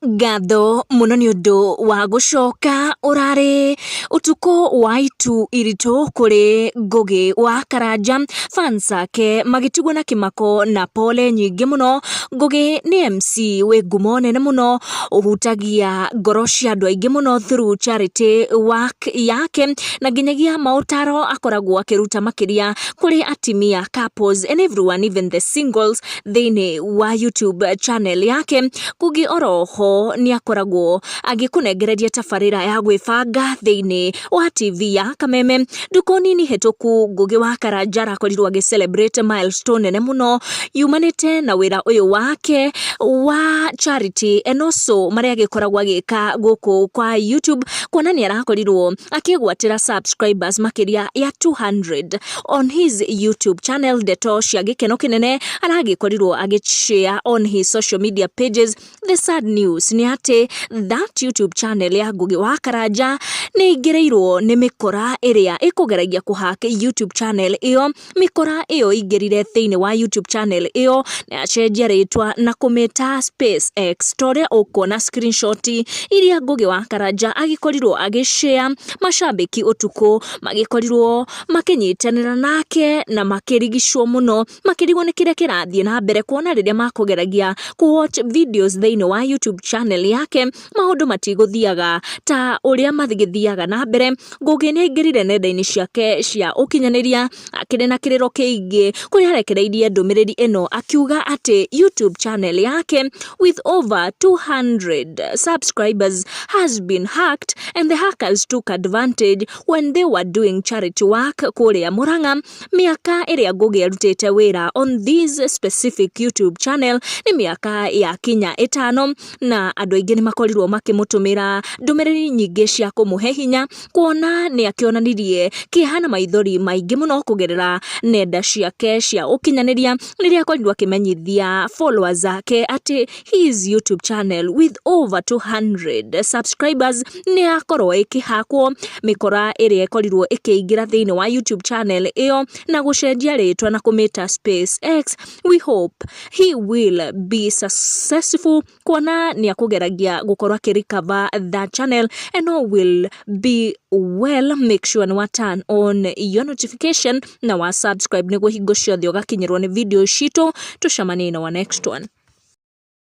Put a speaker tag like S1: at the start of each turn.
S1: Ngatho mũno nĩ ũndũ wa gũcoka. Ũrarĩ ũtukũ wa itu iritũ kũrĩ Ngũgĩ wa Karanja, fans ake magĩtigwo na kĩmako na pole nyingĩ mũno. Ngũgĩ nĩ MC wĩ ngumo nene mũno, ũhutagia ngoro cia andũ aingĩ mũno through charity work yake, na nginyagia maũtaro akoragwo akĩruta makĩria kũrĩ atimia, couples and everyone, even the singles, thĩinĩ wa YouTube channel yake. Kũngĩ oroho nĩ akoragwo agĩkũnengereria tabarĩra ya gwĩbanga thĩinĩ wa TV ya Kameme. Ndukũ nini hĩtũku, Ngũgĩ wa Karanja arakorirwo agĩ celebrate milestone nene mũno yumanĩte na wĩra ũyũ wake wa charity and also marĩa agĩkoragwo agĩka gũkũ kwa YouTube, kuona nĩ arakorirwo akĩgwatĩra subscribers makĩria ya 200 on his YouTube channel. Ndeto cia gĩkeno kĩnene aragĩkorirwo agĩshare on his social media pages. The sad news nĩ atĩ that YouTube channel ya Ngũgĩ wa Karanja nĩ ĩingĩrĩirwo nĩ mĩkora ĩrĩa ĩkũgeragia kũhack YouTube channel ĩyo. Mĩkora ĩyo ĩingĩrire thĩinĩ wa YouTube channel ĩyo na yacenjia rĩtwa na kũmĩta Space X, ta ũrĩa ũkuona screenshot iria Ngũgĩ wa Karanja agĩkorirwo agĩshare. Macambĩki ũtukũ magĩkorirwo makĩnyitanĩra nake na makĩrigicwo mũno, makĩrigwo nĩ kĩrĩa kĩrathiĩ na mbere, kuona rĩrĩa makũgeragia kũ watch videos thĩinĩ wa YouTube channel yake, maũndũ matigũthiaga ta ũrĩa magĩthiaga na mbere. Ngũgĩ nĩ aingĩrire nenda-inĩ ciake cia ũkinyanĩria akĩrĩ na kĩrĩro kĩingĩ, kũrĩa arekereirie ndũmĩrĩri ĩno akiuga atĩ YouTube channel yake with over 200 subscribers has been hacked and the hackers took advantage when they were doing charity work kũrĩa Murang'a. Mĩaka ĩrĩa Ngũgĩ arutĩte wĩra on this specific YouTube channel nĩ mĩaka ya kinya 5, na andũ aingĩ nĩ makorirwo makĩmũtũmĩra ndũmĩrĩri nyingĩ cia kũmũhe hinya, kuona nĩ akĩonanirie kĩeha na maithori maingĩ mũno kũgerera nenda ciake cia ũkinyanĩria rĩrĩa akorirwo akĩmenyithia followers ake atĩ his YouTube channel with over 200 subscribers nĩ yakorwo ĩkĩhakwo. Mĩkora ĩrĩa ĩkorirwo ĩkĩingĩra thĩinĩ wa YouTube channel ĩyo na gũcenjia rĩtwa na kũmĩta Space X. We hope he will be successful, kuona nĩ akũgeragia gũkorwo akĩrecover that channel and all will be well. Make sure nĩ wa turn on your notification na wa subscribe nĩguo hingo ciothe ũgakinyĩrwo nĩ video citũ. Tũcemanie na wa next one.